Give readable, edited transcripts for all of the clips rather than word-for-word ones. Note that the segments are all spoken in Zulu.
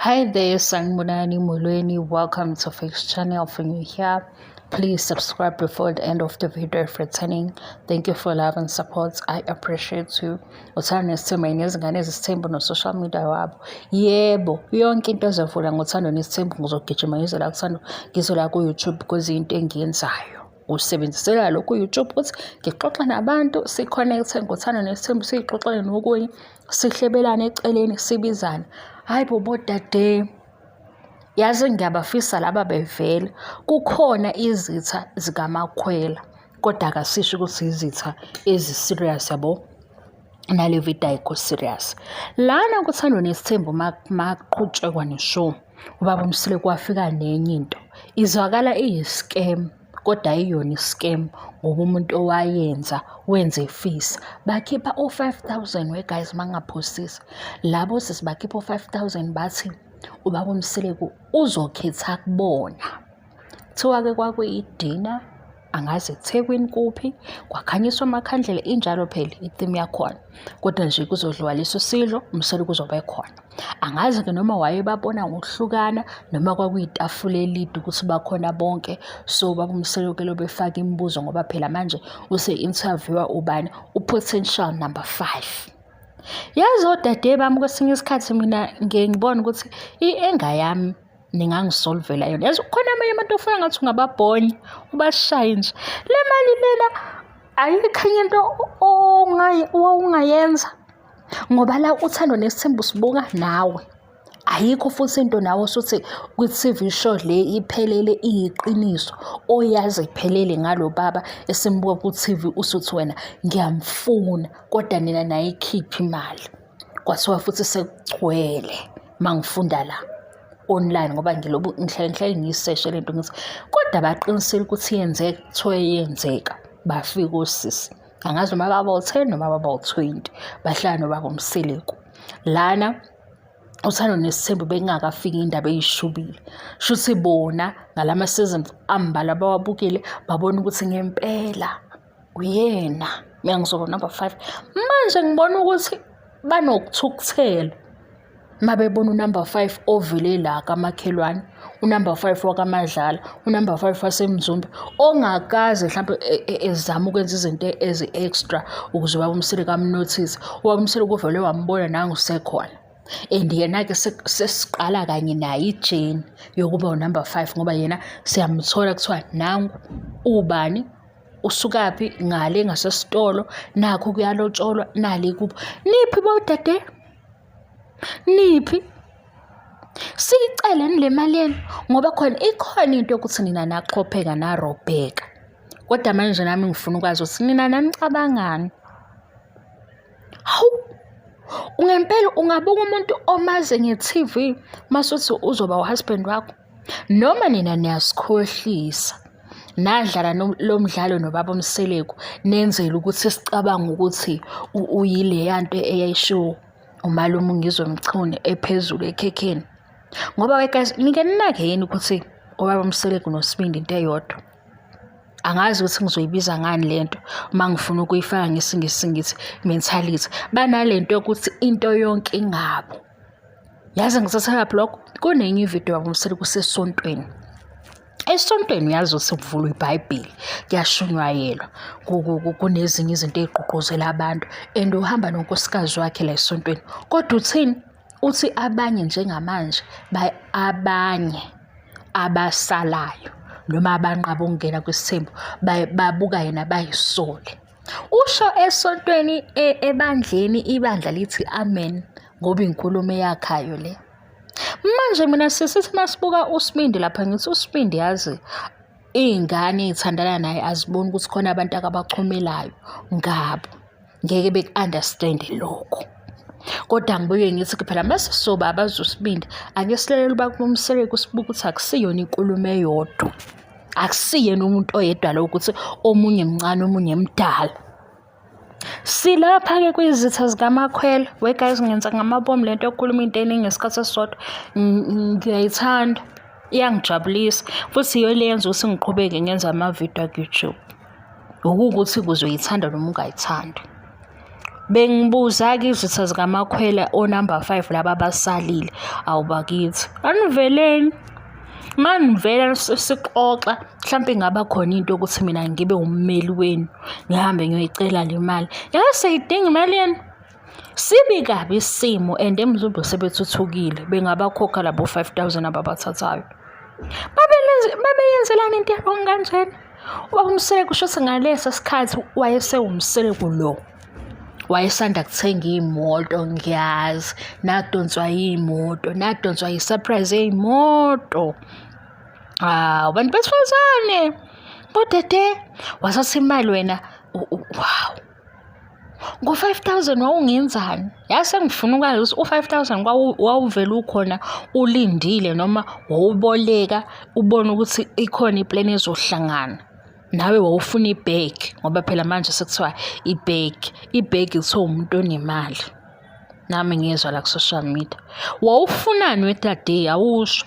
Hi there, Sanibonani Molweni. Welcome to Fix Channel. If you're new here, please subscribe before the end of the video if returning. Thank you for love and support. I appreciate you. Uthando nesithembu nezingane ezisithembu no-social media wabo. Yebo, yonke into ezovula ngothando nesithembu ngizogijima ngize la kuthando ngize la ku-YouTube because into engiyenzayo. Usebenzisela lokhu ku-YouTube ukuthi ngixoxe nabantu si-connect-e ngothando nesithembu siy'xoxele nokunye sihlebelane eceleni sibizane. Hhayi bo bodade, yazi ngiyabafisa laba bevela. Kukhona izitha zikaMakhwela kodwa akasisho ukuthi izitha ezi-serious yabo. Nale video ayikho serious. Lana kuThando Nesithembu makuqhutshekwa ne-show, ubaba uMseleku wafika nenye into. Izwakala iyi-scam kodwa ayiyona i-scam ngoba umuntu owayenza wenze efisa. Bakhipha o-5 000 we guys mangingaphosisi. Labo sisi bakhipha o-5 000 bathi ubaba uMseleku uzokhetha kubona. Kuthiwa-ke kwakuyi-dinner angazi eThekwini kuphi, kwakhanyiswa amakhandlela injalo phela i-theme yakhona. Kodwa nje kuzodliwa leso sidlo uMseleku uzobe ekhona. Angazi-ke noma wayebabona ngokuhlukana noma kwakuyitafula elide ukuthi bakhona bonke. So ubaba uMseleku lobe efaka imibuzo ngoba phela manje use-interview-a ubani, u-potential number 5. Yazi odade bami kwesinye isikhathi mina ngiye ngibone ukuthi i-anger yami ningangisolvela yona. Yazi kukhona amanye abantu ofuna ngathi ungababhonya ubashaye nje. Le mali lena ayikho enye into owawungayenza ngoba la uthando nesithembu sibuka nawe. Ayikho futhi into nawe osuthi kwi-T_V show le iphelele iyiqiniso oyazi iphelele ngalo baba esimbuka ku-T_V usuthi wena ngiyamfuna kodwa nina nayikhipha imali. Kwathiwa futhi sekugcwele mangifunda la online ngoba ngilobu ngihlale ngihlale ngiyiseshe lento ngithi kodwa baqinisile ukuthi yenzeka kuthiwa yenzeka bafika osisi angazi noma baba u-10 noma baba u-20 bahlala nobaba uMseleku lana. Uthando Nesithembu bekungakafiki indaba eyishubile. Shuthi bona ngalama season ambalwa abawabukile babona ukuthi ngempela uyena mina ngizoba number 5. Manje ngibona ukuthi banokuthukuthela uma bebona unumber 5 ovele la kamakhelwane, unumber 5 wakaMadlala, unumber 5 waseMzumbe ongakaze mhlampe ezama ukwenza izinto ezi-extra ukuze ubaba uMseleku amnothise. Ubaba uMseleku uvele wambona nangu usekhona. And yena-ke sesiqala kanye naye i-journey yokuba unumber 5 ngoba yena siyamthola kuthiwa nangu ubani usukaphi ngale ngasesitolo nakho kuyalotsholwa nale kubo. Niphi bodade? Niphi? Siyiceleni le mali yenu ngoba khona ikhona into yokuthi nina naxhopheka narobheka. Kodwa manje nami ngifuna ukwazi ukuthi nina nanicabangani. Hawu, ungempela ungabuka umuntu omazi nge-T_V masuthi uzoba u-husband wakho noma nina niyasikhohlisa. Nadlala lo mdlalo nobaba uMseleku nenzela ukuthi sicabange ukuthi uyileya nto eyayishiwo umalume uNgizwe Mchunu ephezulu ekhekheni. Ngoba we guys, nike ninake yini ukuthi ubaba uMseleku noSibindi into eyodwa? Angazi ukuthi ngizoyibiza ngani le nto uma ngifuna ukuyifaka ngesiNgisi ngithi mentality. Banale nto yokuthi into yonke ingabo. Yazi ngithathakaphi lokho? Kunenye ividiyo baba uMseleku usesontweni. Esontweni uyazi ukuthi kuvulwa iBhayibheli, kuyashunyayelwa, kunezinye izinto ey'gqugquzela abantu and uhamba nonkosikazi wakhe la esontweni. Kodwa uthini? Uthi abanye njengamanje abanye abasalayo noma abanqaba ukungena kwisithembu babuka yena bayisole. Usho esontweni ebandleni ibandla lithi amen ngoba inkulumo eyakhayo le. Manje mina sisithi masibuka uSibindi lapha ngithi uSibindi yazi iy'ngane ey'thandana naye aziboni ukuthi khona abantu akabachomelayo ngabo. Ngeke beku-understand-e lokho. Kodwa ngibuye ngithi phela mase soba abazoSibindi ake silalele ubaba uMseleku sibuke ukuthi akusiyona inkulumo eyodwa. Akusiyena umuntu oyedwa lo ukuthi omunye mncane omunye mdala. Silapha-ke kwizitha zikaMakhwela. We guys ngenza ngamabomu lento yokukhuluma into eningi ngesikhathi esisodwa. Ngiyayithanda, iyangijabulisa futhi iyo le yenza ukuthi ngiqhubeke ngenze amavidiyo aku-YouTube. Okuwukuthi ukuze uyithanda noma ungayithandi. Bengibuza-ke izitha zikaMakhwela o-number 5 laba abasalile. Awu bakithi, aniveleni. Uma nivela sixoxa mhlampe ingaba khona into yokuthi mina ngibe ummeli wenu ngihambe ngiyoyicela le mali. Yazi siyayidinga imali yenu. Sibi kabi isimo and eMzumbe sebethuthukile bengabakhokha labo 5000 ababathathayo. Babeyenzelani into e-wrong kanjena? Ubaba uMseleku kusho ukuthi ngaleso sikhathi wayesewuMseleku lo. Wayesanda kuthenga iy'moto ngiyazi, nadonswa iy'moto, nadonswa yi-surprise yey'moto. Hawu bantu besifazane, bodede, wasatha imali wena, wow. Ngo-5 000 wawungenzani? Yazi sengifuna ukwazi ukuthi u-5 000 wawuvele ukhona ulindile noma wawuboleka ubone ukuthi ikhona i-plan ezohlangana. Nawe wawufuna ibhegi ngoba phela manje sekuthiwa ibhegi, ibhegi kuthiwa umuntu onemali. Nami ngiyezwa la ku-social media. Wawufunani wedade awusho?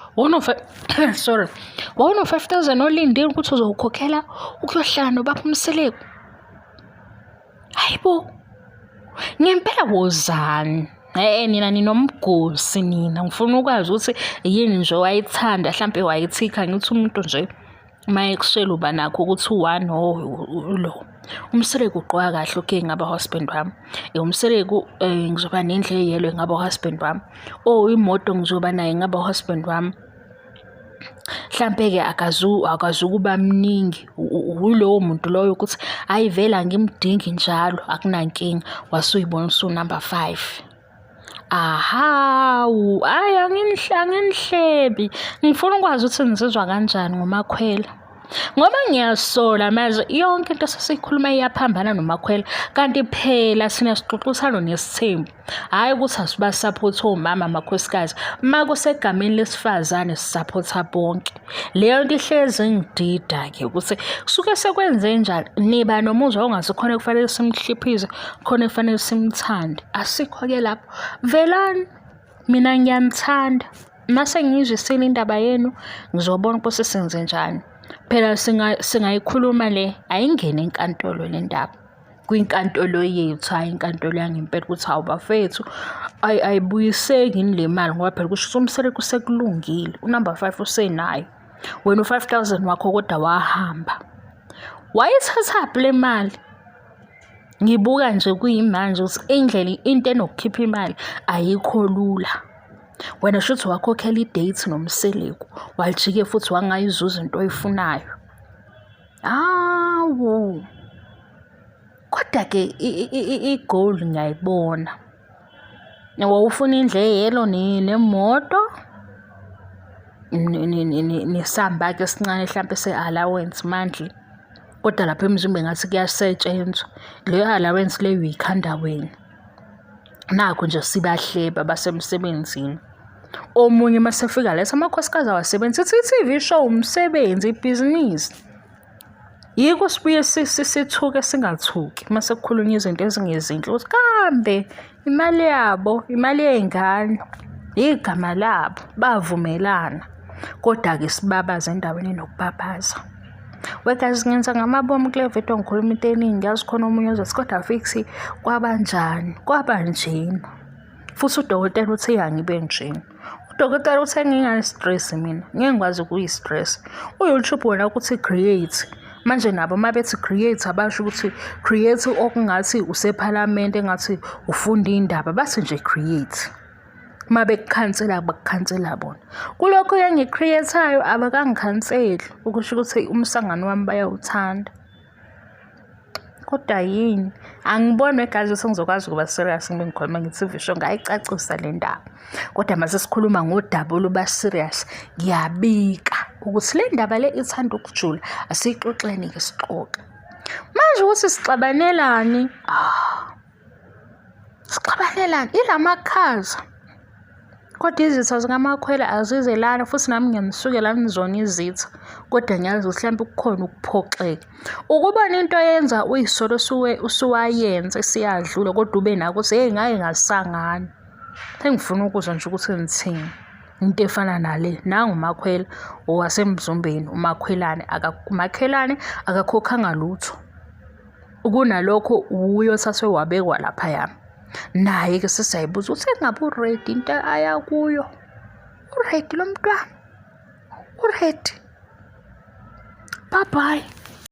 Sorry. Wawuno-5 000 olindile ukuthi uzowukhokhela ukuyohlala nobaba uMseleku. Hayi bo, ngempela wozani. Nina ninomgosi nina. Ngifuna ukwazi ukuthi yini nje owayithanda hlampe wayithikha ngithi umuntu nje uma ekuswela uba nakho ukuthi u-one or lo. UMseleku ugqoka kahle okay ngaba husband wami. UMseleku ngizoba nendlu e-yellow ngaba husband wami. Oh imoto ngizoba nayo ngaba husband wami. Hlampe-ke akazukuba mningi ulowo muntu loyo ukuthi hhayi vele angimdingi njalo akunankinga wase uyibona usu-number 5. Ahawu, hhayi anginihlebi. Ngifuna ukwazi ukuthi nizizwa kanjani ngoMakhwela. Ngoba ngiyasola manje yonke into esesiyikhuluma iyaphambana noMakhwela kanti phela thina sixoxisana nesithembu. Hhayi ukuthi asibasaphothi omama amakhosikazi. Uma kusegameni lesifazane sisaphotha bonke. Leyo nto ihlezi ingidida-ke ukuthi kusuke sekwenzenjani. Niba nomuzwa ongathi khona kufanele simhliphize, khona kufanele simthande. Asikho-ke lapho. Velani, mina ngiyanithanda. Mase ngiyizwisile indaba yenu, ngizobona ukuthi senzenjani. Phela singayikhuluma le, ayingene enkantolo le ndaba. Kwinkantolo yethu, hhayi inkantolo yangempela ukuthi hawu bafethu ayibuyiseki yini le mali ngoba phela kusho ukuthi uMseleku sekulungile, u-number 5 usenayo. Wena u-5 000 wakho kodwa wahamba. Wayithathaphi le mali? Ngibuka nje kuyimanje ukuthi indlela into enokukhipha imali ayikho lula. Wena shuthi wakhokhela i-date noMseleku, wajike futhi wangayizuza into oyifunayo. Hawu. Kodwa-ke i-goal ngiyayibona. Wawufuna indlu e-yellow nemoto nesamba-ke esincane hlampe se-allowance monthly. Kodwa lapha eMzumbe ngathi kuyasetshenzwa. Leyo allowance leyo uyikhanda wena. Nakhu nje sibahleba basemsebenzini. Omunye uma sefika letha amakhosikazi awasebenzi ithi i-T_V show umsebenzi ibhizinisi. Yiko sibuye sithuke singathuki uma sekukhulunywa izinto ezingezinhle ukuthi kambe imali yabo, imali yey'ngane, igama labo, bavumelana. Kodwa-ke sibabaze endaweni enokubabaza. We guys, ngenza ngamabomu kule video ngikhuluma into eningi ngiyazi khona omunye ozothi kodwa Fiks kwabanjani, kwabanjena. Futhi udokotela uthe angibe njena. Udokotela uthe ngingayi-stress mina, ngeke ngikwazi ukuyi-stress. U-YouTube wona ukuthi create. Manje nabo uma bethi create abasho ukuthi create okungathi usephalamende engathi ufunda iy'ndaba, bathi nje create. Uma bekukhansela bakukhansela bona. Kulokhu engiku-create-ayo abakangikhanseli, okusho ukuthi umsangano wami bayawuthanda. Kodwa yini? Angiboni guys ukuthi ngizokwazi ukuba serious ngibe ngikhuluma nge-T_V show ngayicacisa le ndaba. Kodwa mase sikhuluma ngodaba oluba serious, ngiyabika ukuthi le ndaba le ithanda ukujula, asiyixoxeni-ke sixoxe. Manje ukuthi sixabanelani? Ah, sixabanelani? Ilamakhaza. Kodwa izitha zikaMakhwela azizelani futhi nami ngiyanisukela anizona izitha. Kodwa ngiyazi ukuthi hlampe kukhona ukuphoxeka. Ukubona into oyenza uyisolo usuwayenza isiyadlula kodwa ube nakho ukuthi hheyi ngake ngasangana. Sengifuna ukuzwa nje ukuthi nithini. Into efana nale, nangu uMakhwela owaseMzumbeni, umakhwelane, umakhelwane akakhokhanga lutho. Kunalokho wuye othathwe wabekwa laphaya. Naye-ke sesiyayibuza ukuthi engabe u-ready into aya kuyo. U-ready lo mntwana? U-ready? Bye bye.